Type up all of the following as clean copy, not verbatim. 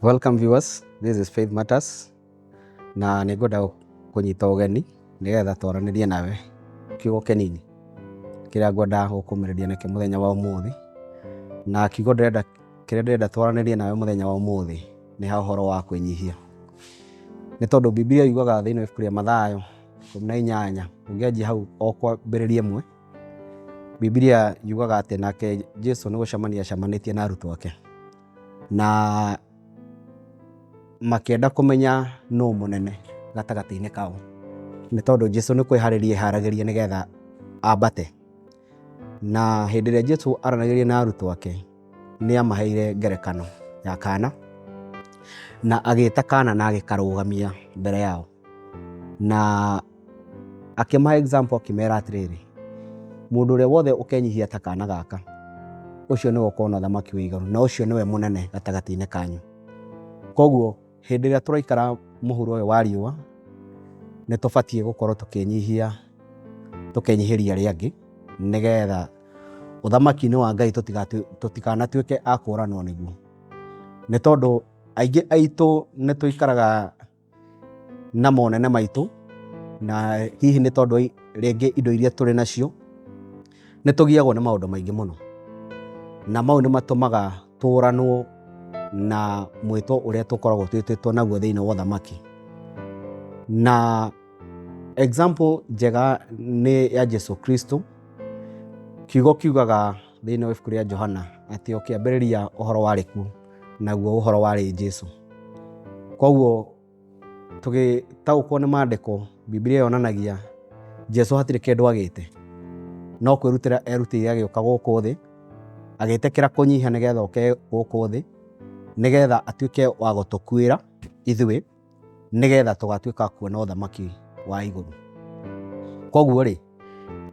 Welcome viewers, this is Faith Matters na nĩ ngwenda kũnyita ũgeni nĩgetha twaranĩrie nawe kiugo kĩnini kĩrĩa ngwenda gũkũmĩrĩria nakĩo mũthenya wa ũmũthĩ. Na kiugo ndĩrenda kĩrĩa ndĩrenda twaranĩrie nawe mũthenya wa ũmũthĩ nĩ ha ũhoro wa kwĩnyihia. Nĩ tondũ Bibilia yugaga thĩinĩ wa ibuku rĩa Mathayo 18 ũngĩanjia hau o kwambĩrĩria ĩmwe, Bibilia yugaga atĩ nake Jesu nĩ gũcemania acemanĩtie na arutwo ake na makĩenda kũmenya nũ mũnene gatagatĩ-inĩ kao, nĩ tondũ Jesu nĩ kwĩharĩria eharagĩria nĩgetha ambate. Na hĩndĩ ĩrĩa Jesu aranagĩria na arutwo ake, nĩ amaheire ngerekano ya kana, na agĩta kana na agĩkarũgamia mbere yao. Na akĩmahe example akĩmera atĩrĩrĩ, mũndũ ũrĩa wothe ũkenyihia ta kana gaka, ũcio nĩwe ũkona ũthamaki wa igũrũ, na ũcio nĩwe mũnene gatagatĩ-inĩ kanyu. Koguo hĩndĩ ĩrĩa tũraikara mũhuro ũyũ wa riũa, nĩ tũbatiĩ gũkorwo tũkĩnyihia, tũkenyihĩria arĩa angĩ, nĩgetha ũthamaki-inĩ wa Ngai tũtikanatuĩke a kũranwo nĩguo. Nĩ tondũ aingĩ aitũ nĩ tũikaraga na monene maitũ, na hihi nĩ tondũ rĩngĩ indo iria tũrĩ nacio, nĩ tũgiagwo nĩ maũndũ maingĩ mũno. Na mau nĩ matũmaga tũranwo na mwĩto ũrĩa tũkoragwo twĩtĩtwo naguo thĩinĩ wa ũthamaki. Na example njega nĩ ya Jesu Kristo. Kiugo kiugaga thĩinĩ wa ibuku rĩa Johana atĩ o kĩambĩrĩria ũhoro warĩ kuo, naguo ũhoro warĩ Jesu. Koguo tũgĩtaũkwo nĩ maandĩko, Bibilia yonanagia Jesu hatirĩ kĩndũ agĩte, no kwĩrutĩra erutĩire agĩũka gũkũ thĩ, agĩtĩkĩra kũnyiha nĩgetha oke gũkũ thĩ, nĩgetha atuĩke wa gũtũkuĩra ithuĩ, nĩgetha tũgatuĩka kuona ũthamaki wa igũrũ. Koguo rĩ,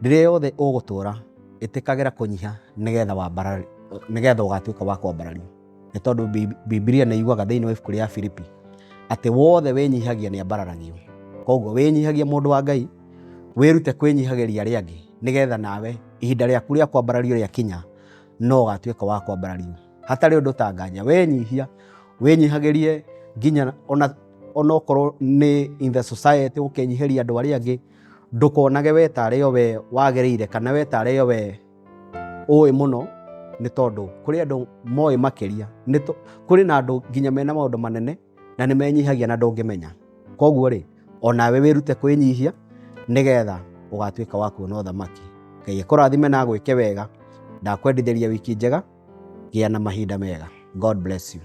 rĩrĩa yothe ũgũtũra, ĩtĩkagĩra kũnyiha nĩgetha wambarare, nĩgetha ũgatuĩka wa kwambarario. Nĩ tondũ Bibilia nĩ yugaga thĩinĩ wa ibuku rĩa Filipi atĩ wothe wĩnyihagia nĩ ambararagio. Koguo wĩnyihagie mũndũ wa Ngai, wĩrute kwĩnyihagĩria arĩa angĩ nĩgetha nawe ihinda rĩaku rĩa kwambarario rĩakinya no ũgatuĩka wa kwambarario. Hatarĩ ũndũ ũtanganya, wenyihia, wĩnyihagĩrie nginya ona onokorwo nĩ in the society ũkenyihĩria andũ arĩa angĩ, ndũkonage we tarĩ o we wagĩrĩire kana we tarĩ o we ũĩ mũno, nĩ tondũ kũrĩ andũ moĩ makĩria. Kũrĩ na andũ nginya mena maũndũ manene na nĩ menyihagia na ndũngĩmenya. Koguo rĩ, onawe wĩrute kwĩnyihia nĩgetha ũgatuĩka wa kuona ũthamaki. Ngai akũrathime na agwĩke wega. Ndakwendithĩria wiki njega, gĩa na mahinda mega. God bless you.